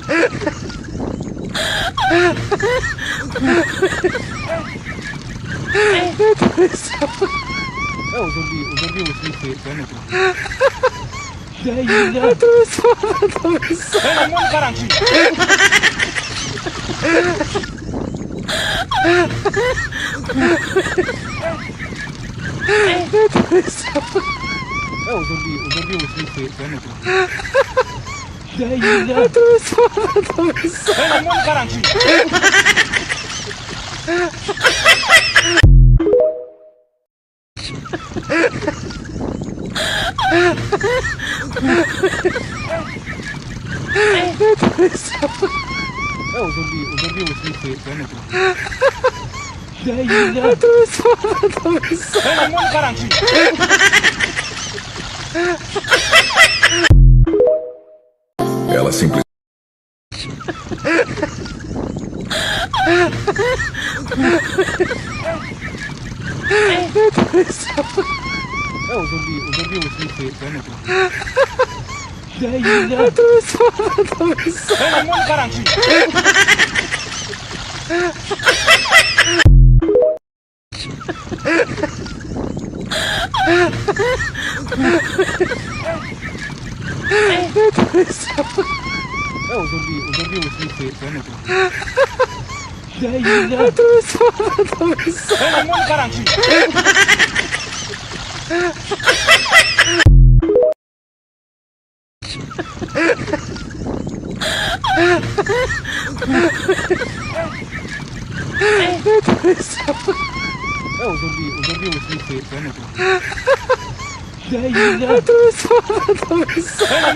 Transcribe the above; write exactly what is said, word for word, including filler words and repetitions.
Eh, o zonbi, o zonbi, o zonbi, se, se, se, se, Dayila. Atravesa, atravesa. Ela mwen karanti. Atravesa. Eh, o zonbi, o zonbi, o zonbi, se, se, se, Dayila. Atravesa, atravesa. Ela mwen karanti. Eh, o zonbi, o zonbi, o zonbi, se, se, se, Dayila. Atravesa, atravesa. Ela mwen karanti. Ela simples. Eh, o zonbi, o zonbi, o zonbi, se, se, se, Dayila. Atravesa, atravesa. Ela mwen karanti. Eh, o zonbi, o zonbi, o zonbi, se, se, se, Dayila. Atravesa, atravesa. Ela mwen karanti. Eh, o zonbi, o zonbi, o zonbi, se, se, se, Dayila. Atravesa, atravesa. Ela